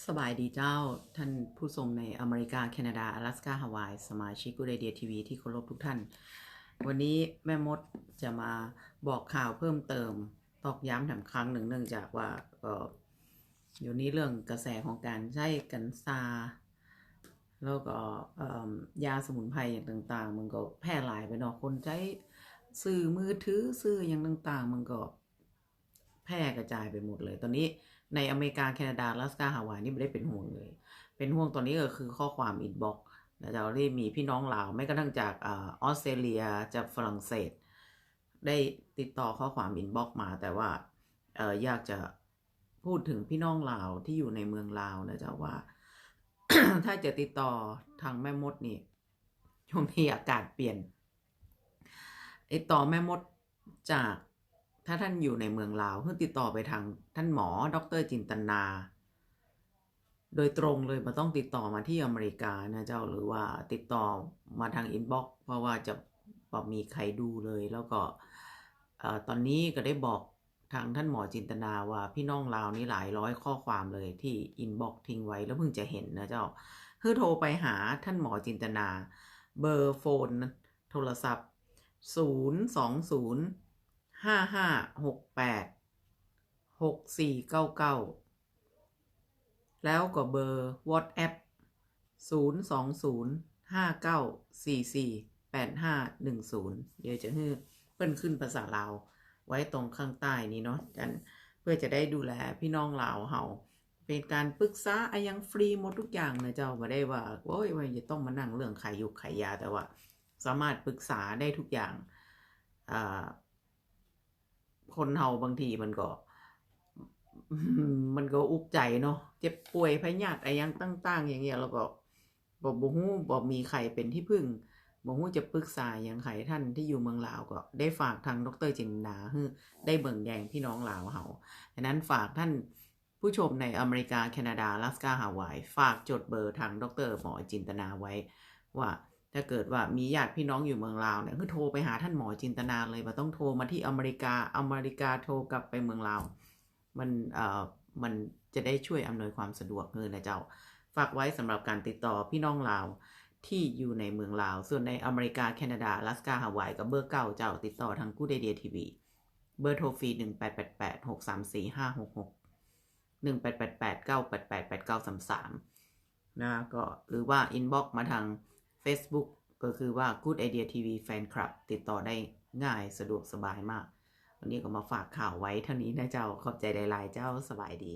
ສະບາຍດີເຈົ້າ ທ່ານຜູ້ຊົມໃນອາເມລິກາ, ແຄນາດາ, ອາລັດສະກາ, ຮາວາຍ, ສະມາຊິກ Good Idea ທີ ວີ ທີ່ເຄົາລົບທຸກທ່ານ. ວັນນີ້ແມ່ມົດຈະມາບອກຂ່າວເພີ່ມເຕີມ ຕອກຢ້ຳແຖມຄັ້ງໜຶ່ງ ເນື່ອງຈາກວ່າ ເອີ ດຽວນີ້ເລື່ອງກະແສຂອງການໃຊ້ກັນຊາ ແລ້ວກໍ ເອີ ຢາສະໝຸນໄພຫຍັງຕ່າງໆ ມັນກໍແຜ່ຫຼາຍໄປເນາະ. ຄົນໃຊ້ສື່ມືຖື ສື່ຫຍັງຕ່າງໆ ມັນກໍ ແຜ່ກະຈາຍໄປໝົດເລີຍ. ຕອນນີ້ໃນອາເມລິກາ, ແຄນາດາ, ອາລັດສະກາ, ຮາວາຍນີ້ບໍ່ໄດ້ເປັນຫ່ວງເລີຍ. ເປັນຫ່ວງຕອນນີ້ກໍຄືຂໍ້ຄວາມ inbox ນະເຈົ້າ, ທີ່ມີພີ່ນ້ອງລາວ ແມ້ກະທັ້ງຈາກ ອາ ອອສເຕຣເລຍ, ຈາກຝຣັ່ງເສດ ໄດ້ຕິດຕໍ່ຂໍ້ຄວາມ inbox ມາ, ແຕ່ວ່າ ເອີ ຢາກຈະ ພູດເຖິງພີ່ນ້ອງລາວທີ່ຢູ່ໃນເມືອງລາວນະເຈົ້າວ່າ ຖ້າຈະຕິດຕໍ່ທາງແມ່ມົດນີ້ ຊ່ວງນີ້ອາກາດປ່ຽນ ຕິດຕໍ່ແມ່ມົດຈາກ ຖ້າທ່ານຢູ່ໃນເມືອງລາວ ຄືຕິດຕໍ່ໄປທາງທ່ານໝໍ ດຣ ຈິນຕະນາ ໂດຍຕຣົງເລີຍ, ບໍ່ຕ້ອງຕິດຕໍ່ມາທີ່ອາເມລິການະເຈົ້າ ຫຼືວ່າຕິດຕໍ່ມາທາງ inbox ເພາະວ່າຈະບໍ່ມີໃຄດູເລີຍ. ແລ້ວກໍ ເອີ ຕອນນີ້ກໍໄດ້ບອກ ທາງທ່ານໝໍຈິນຕະນາວ່າ ພີ່ນ້ອງລາວນີ້ຫຼາຍຮ້ອຍຂໍ້ຄວາມເລີຍທີ່ inbox ຖິ້ງໄວ້ ແລ້ວເພິ່ງຈະເຫັນນະເຈົ້າ. ຄືໂທໄປຫາທ່ານໝໍຈິນຕະນາ ເບີໂຟນໂທລະສັບ ສູນສອງສູນ ຫ້າຫ້າຫົກແປດ ຫົກສີ່ເກົ້າເກົ້າ ແລ້ວກໍເບີ WhatsApp ສູນສອງສູນ ຫ້າເກົ້າສີ່ສີ່ ແປດຫ້າໜຶ່ງສູນ. ດຽວຈະໃຫ້ເພິ່ນຂຶ້ນພາສາລາວໄວ້ຕົງຂ້າງໃຕ້ນີ້ເນາະ ເພື່ອຈະໄດ້ດູແລພີ່ນ້ອງລາວເຮົາ. ເປັນການປຶກສາອີ່ຫຍັງຟຣີໝົດທຸກຢ່າງນະເຈົ້າ, ບໍ່ໄດ້ວ່າ ໂອ້ຍ ວ່າຈະຕ້ອງມານັ່ງເລື່ອງຂາຍຢູກຂາຍຢາ, ແຕ່ວ່າສາມາດປຶກສາໄດ້ທຸກຢ່າງ. ອາ ຄົນເຮົາບາງທີມັນກໍ ມັນກໍອຸກໃຈເນາະ, ເຈັບປ່ວຍພະຍາດອີ່ຫຍັງຕ່າງໆ ຢ່າງເງີ້ຍ ແລ້ວກໍບໍ່ ບໍ່ຮູ້ ບໍ່ມີໃຜເປັນທີ່ເພິ່ງ, ບໍ່ຮູ້ຈະປຶກສາຫຍັງໃຜ. ທ່ານທີ່ຢູ່ເມືອງລາວກໍໄດ້ຝາກທາງ ດຣ ຈິນດາ ໃຫ້ໄດ້ເບິ່ງແຍງພີ່ນ້ອງລາວເຮົາ. ສະນັ້ນ ຝາກທ່ານ ຜູ້ຊົມໃນອາເມລິກາ, ແຄນາດາ, ອາລັດສະກາ, ຮາວາຍ ຝາກຈົດເບີທາງ ດຣ ໝໍຈິນຕະນາໄວ້ວ່າ ຖ້າເກີດວ່າມີຍາດພີ່ນ້ອງຢູ່ເມືອງລາວເນຍ ຄືໂທໄປຫາທ່ານໝໍຈິນຕະນາເລີຍ, ບໍ່ຕ້ອງໂທມາທີ່ອາເມລິກາ, ອາເມລິກາໂທກັບໄປເມືອງລາວ. ມັນ ເອີ ມັນຈະໄດ້ຊ່ວຍອຳນວຍຄວາມສະດວກໃຫ້ນະເຈົ້າ. ຝາກໄວ້ສຳລັບການຕິດຕໍ່ພີ່ນ້ອງລາວທີ່ຢູ່ໃນເມືອງລາວ. ສ່ວນໃນອາເມລິກາ, ແຄນາດາ, ອາລັດສະກາ, ຮາວາຍ ກໍເບີເກົ່າເຈົ້າ, ຕິດຕໍ່ທາງ Good Idea ທີ ວີ. ເບີໂທຟຣີ ໜຶ່ງແປດແປດແປດ ຫົກສາມສີ່ ຫ້າຫົກຫົກ ໜຶ່ງແປດແປດແປດ ເກົ້າແປດແປດ ແປດເກົ້າສາມສາມ ນະ ກໍ ຫຼືວ່າ inbox ມາທາງ Facebook ກໍຄືວ່າ Good Idea ທີ ວີ Fan Club ຕິດຕໍ່ໄດ້ງ່າຍ ສະດວກສະບາຍມາກ. ວັນນີ້ກໍມາຝາກຂ່າວໄວ້ເທົ່ານີ້ນະເຈົ້າ. ຂອບໃຈຫຼາຍໆເຈົ້າ. ສະບາຍດີ.